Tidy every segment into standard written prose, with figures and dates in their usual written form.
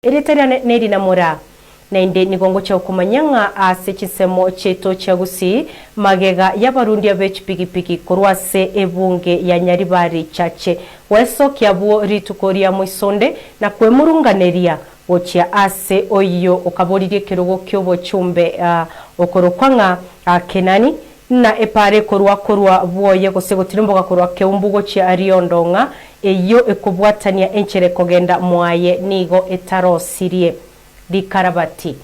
Erieta riane nerinamura, naende nigo ngochia gokomanyia ng'a ase chinsemo chiaito chia Gusii, magega y'abarundia be chipigipigi korwa ase ebunge ya Nyaribari Chache gwesokia abwo rituko ria moisonde na kwemurunganeria gochia ase oyio okaboririe ekerogo ki'obochumbe okorokwa ng'a Kenani, na epaara ekorwa korwa bwoye gose gotirimboka korwa keumbu gochia riondo ng'a eyio ekobwatania enchera ekogenda mwaye nigo etarosirie rikarabati.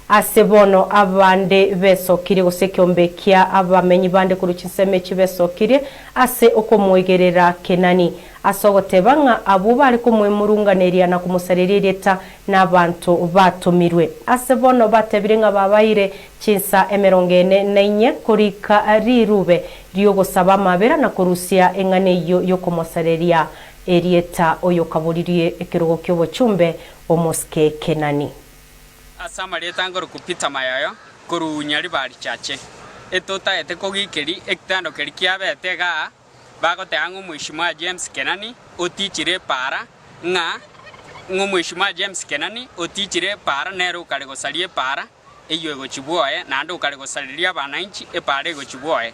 Ase bono abande besokirie gose ekeombe kia abamenyi bande korwa chinsemo echi besokirie ase okomoigerera Kenani, ase ogoteba ng'a abwo bare komoemurunganeria na komosareria erieta nabanto batomirwe. Ase bono batebire ng'a babaeire Chinsa emerongo ene na inye korika riruube ri'ogosaba amabera na korusia eng'ana eyio y'okomosareria erieta oyokaboririe ekerogo ki'obochumbe omosike Kenani. Ase amarieta nkorokwa Peter Mayoyo korwa Nyaribari Chache. Etotaete kogikeria ekitendo keria kiabete igaa bagoteba ng'a omweshimiwa James Kenani otichire epaara ng'a ng'a omweshimiwa James Kenani otichire epaara nere okare gosaria epaara eyio egochia bwoye, naende okare gosareria abanainchi epaara egochia bwoye.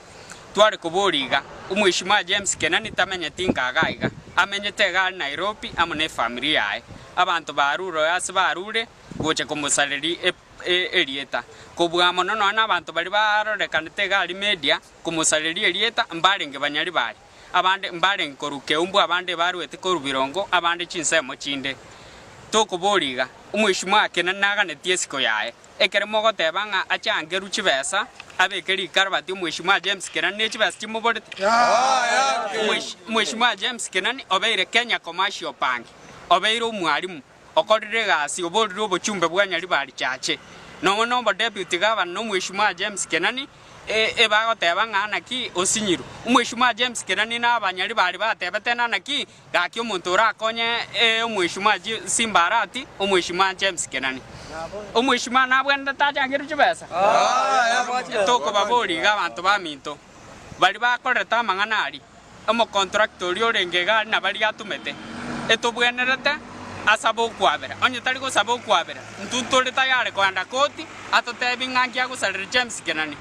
Tware koboria iga, Omweshimiwa James Kenani tamenyeti inka iga iga, amenyete iga aria Nairobi amo ne efamiri yaye. Abanto barure oyo ase barure gocha komosareria erieta. Kobua mono nonya na abanto baria barorekanete iga aria media komosareria erieta mbarenge banyaribari, abande mbarenge korwa Keumbu, abande baruete korwa Birongo, abande chinsemo chinde. Tokoboria iga, Omweshimiwa Kenani naganetie esiko yaye. Ekero mogoteba ng'a achangerwe chibesa, abeke rikarabati Omweshimiwa James Kenani ne chibesa chimoborete? Omweshimiwa James Kenani obeire Kenya Commercial Bank, obeire omwalimu, okorire egasi, oborire obochumbe bwa Nyaribari Chache, nonya nobo Deputy Governor na Omweshimiwa James Kenani, ebagoteba ng'a naki osinyirwe. Omweshimiwa James Kenani na Abanyaribari batebete ng'a naki Gaki omonto orakonye omweshimiwa Simba Arati, omweshimiwa James Kenani. Omweshimiwa nabwenerete achangerwe chibesa? Tokobaboria iga abanto baminto, baria bakorete amang'ana aria, omocontractor oria orenge iga aria nabaria atomete, etobwenerete asabe okwabera. Onye tari gosaba okwabera, intwe ntore tayari kogenda koti atotebie ng'a nki agosarera James Kenani.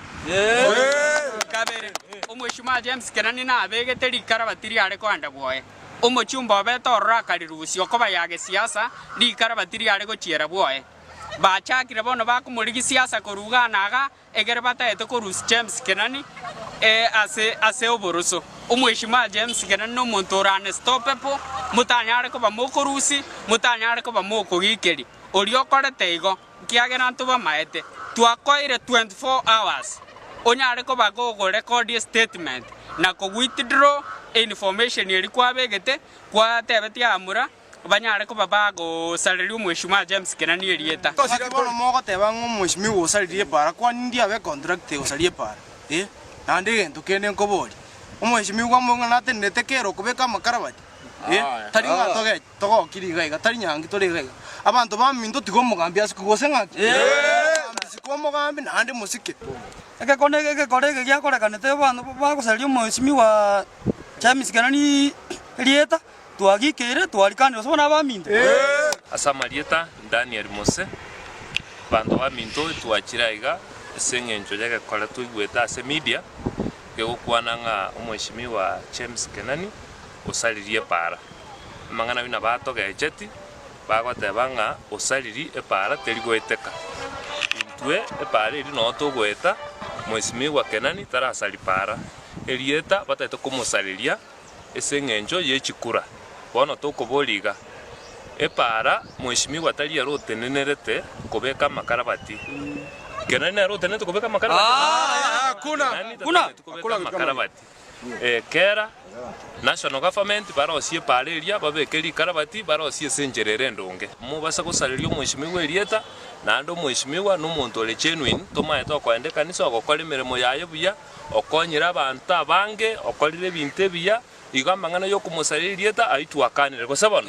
Kabere, omweshimiwa James Kenani nabegete rikarabati riare koenda bwoye. Omochumba obete ororo akarirusia okoba ya gesiasa, rikarabati riare gochiera bwoye. Bachakire bono bakomorigia siasa korwa iga na iga, ekero bataete korusia James Kenani ase ase oboroso. Omweshimiwa James Kenani nomonto ore unstoppable, motanyare koba mokorusia, motanyare koba mokogikeria. Oria okorete igo. Ekiagera ntobamaete, twakoeire 24 hours onyare koba gogorekodia estatement na ko withdraw einformation eria kwabegete kwatebetie abamura banyare koba bagosareria omweshimiwa James Kenani erieta. Gaki bono mogoteba ng'a omweshimiwa osaririe epaara, kwani ndi abe econtract egosaria epaara? Eh, naende egento kende nkoborie, omweshimiwa ng'a natenenete kera okobeka amakarabati? Eh, tari ng'a togeche. Togokire iga iga, tari nyangi tore iga iga. Abanto baminto tiga omogambi asikwe gose ng'aki? Omogambi sika omogambi naende mosike. Egekone egekore eke giakorekanete abanto bagosaria omwesimigwa James Kenani erieta, twagikeire twarikanire gose bono abaminto. Ase amarieta Daniel Mose, Abanto baminto twachire aiga ase eng'encho y'egekore toigwete ase media gegokwana ng'a omweshimiwa James Kenani osaririe epaara. Amang'ana ayio nabatogecheti, bagoteba ng'a osariri epaara teri goeteka. Intwe epaara eria noo togoeta, Mwesimigwa Kenani tarasari paara. Erieta batagete komosareria ase eng'encho ye chikura. Bono tokoboria iga, epaara Mwesimigwa tari ere otenenerete kobeka amakarabati. Kenani nere otenenerete kobeka amakarabati? Kenani tatenenereti kobeka amakarabati. Kera National Government barosie epaara eria, babeke rikarabati, barosie ase enchera ere endonge. Mobase gosareria omwesimigwa erieta, naende omwesimigwa nomonto ore genuine, tomaete okoenda ekanisa, ogokora emeremo yaye buya, okonyire abanto abange, okorire ebinto ebiya, igo amang'ana yokomosareria erieta ayio twakanire, gose bono?